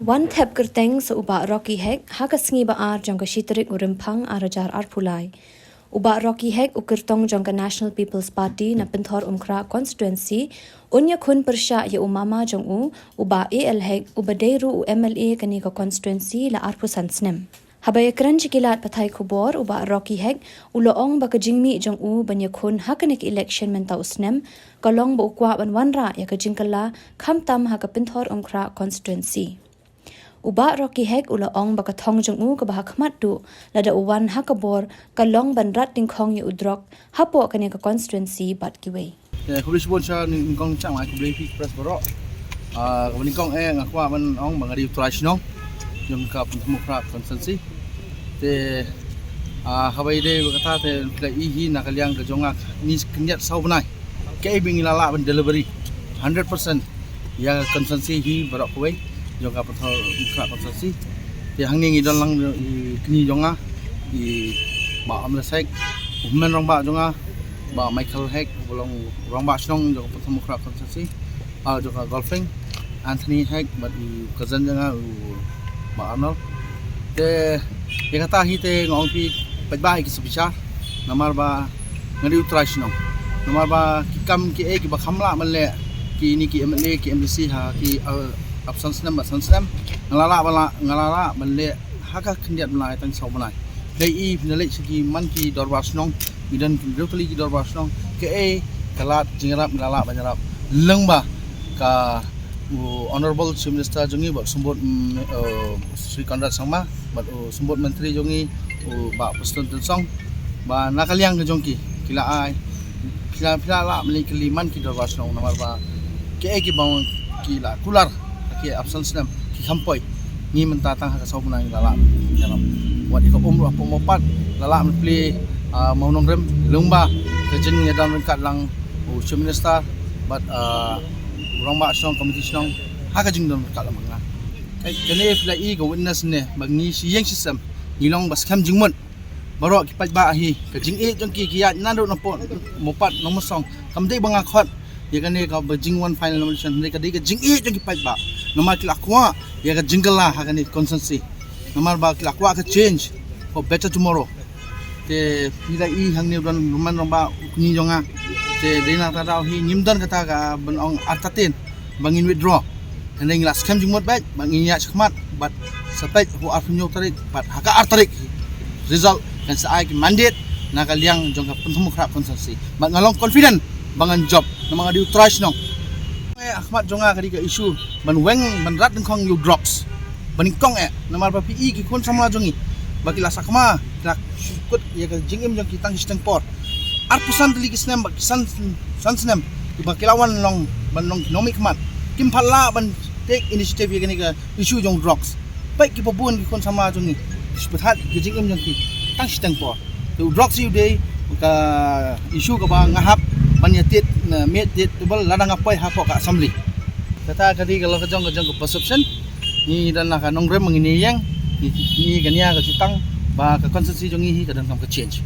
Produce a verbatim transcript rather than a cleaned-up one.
Wan thep kyrteng sa u Bah Rocky Hek ha ka sngi ba ar jong ka shi tarik u Rymphang ar hajar arphew lai. U Bah Rocky Hek, u kyrtong jong ka National People's Party na Pynthorumkhrah constituency, un ïakhun pyrshah ïa u mama jong u, u Bah A L Hek, uba dei ruh u M L A kane ka constituency la arphew san snem. Haba ïakren sha ki lad pathai khubor, u Bah Rocky Hek u la ong ba ka jingmih jong u ban ïakhun ha kane ka election mynta u snem ka long ba u kwah ban wanrah ïa ka jingkylla, khamtam ha ka Pynthorumkhrah constituency. U Bah Rocky Hek u la ong ba ka thong jong u kaba ha khmat duh lada u wan ha ka bor ka long ban rat dyngkhong ïa u drok hapoh kane ka constituency bad kiwei. Te khublei shibun sha nyngkong, sha ma khublei phi press baroh. Ah, kaba nyngkong eh nga kwah ban ong ba nga dei u trai shnong jong ka Pynthorumkhrah constituency. Te, ah, haba ïadei bad kata te phi la i hi na ka liang ka jong nga, ngi khyndiat saw bnai. Kaei ba ngi la lah ban delivery hundred percent ïa ka constituency hi baroh kawei jong ka Pynthorumkhrah constituency. Te hangne ngi don lang i kñi jong nga, i Bah Amles Hek, u hynmen rangbah jong nga, Bah Michael Hek, uba long rangbah shnong jong ka Pynthorumkhrah constituency, ah, jong ka Golfing, Anthony Hek, bad u cousin jong nga u Bah Arnold. Te ïa kata hi te nga ong phi, paidbah, ïa ki sa bichar, namar ba nga dei u trai shnong. Namar ba ki kam kiei kiba kham lah ban leh kine ki M L A, ki M D C ha ki, uh, ap san snem bad san snem, nga la lah ban la, nga la lah ban leh ha ka khyndiat bnai tang saw bnai. Phi la i, phi la leit sha ki man ki dorbar shnong, ngi don ki hynriew tylli ki dorbar shnong, kaei ka lad jingïarap ngi la lah ban ïarap. Lyngba ka, u Honorable Chief Minister jong ngi, Bah Symbud, mm, uh, Shri Conrad Sangma, bad u Symbud Myntri jong ngi, u Bah Prestone Tynsong, ba na ka liang ka jong ki, ki la ai, phi la, phi la lah ban leit kylli man ki dorbar shnong, namar ba kiei kiba ki la kular ha ki ap san snem ki kham poi. Ngi mynta tang ha ka saw bnai ngi la lah ïarap. Wat ïa ka um ruh hapoh Mawpat la lah ban plie, ah, mawnongrim, lyngba ka jingïadon ryngkat lang u Chief Minister bad, ah, u rangbah shnong, committee shnong, ha ka jingdon ryngkat lang ma nga. Ka, kane phi la i, ka witness ne ba ngi shi ïing shi sem ngi long ba skhem jingmut. Baroh ki paidbah hi, ka jingïeit jong ki, ki ïaid naduh na pdeng Mawpat, Nongmynsong. Kam dei ba nga khot ïa kane kaba jingwan final nomination, hynrei ka dei ka jingïeit jong ki paidbah. Namar ki la kwah ïa ka jingkylla ha kane constituency. Namar ba ki la kwah ka change for better tomorrow. Te phi la i hangne u don u hynmen rangbah, u kñi jong nga. Te dei na kata ka daw hi ngim don kata ka ban ong artatien ba ngin withdraw. Hynrei ngi la skhem jingmut beit ba ngin ïaid shakhmat bad sa peit ha u arphew hynñiew tarik bad ha ka ar tarik result kan sa ai ki mandate na ka liang jong ka Pynthorumkhrah constituency. Bad nga long confident ba ngan jop namar nga dei u trai shnong. Eh, ha khmat jong nga ka dei ka issue ban weng, ban rat dyngkhong ïa u drugs. Ba nyngkong eh, namar ba phi i ki khun samla jong ngi ba ki la sakma, ki la shu kut ïa ka jingim jong ki tang shiteng por. Arphew san tylli ki snem bad ki san, san snem kiba ki la wan long ban long ki nongmihkhmat, kim pat lah ban take initiative ïa kane ka issue jong drugs. Peit kiba bun ki khun samla jong ngi ki shu pyrthat ïa ka jingim jong ki tang shiteng por. Te u drugs hi u dei ka issue kaba nga hap ban ïa tied, na miet tied table lada nga poi hapoh ka assembly. Kata ka dei ka long ka jong, ka jong ka perception. Ngi don la ka nongrim, ngi ïeng, ngi, ngi kane ka jutang ba ka constituency jong ngi hi ka donkam ka change.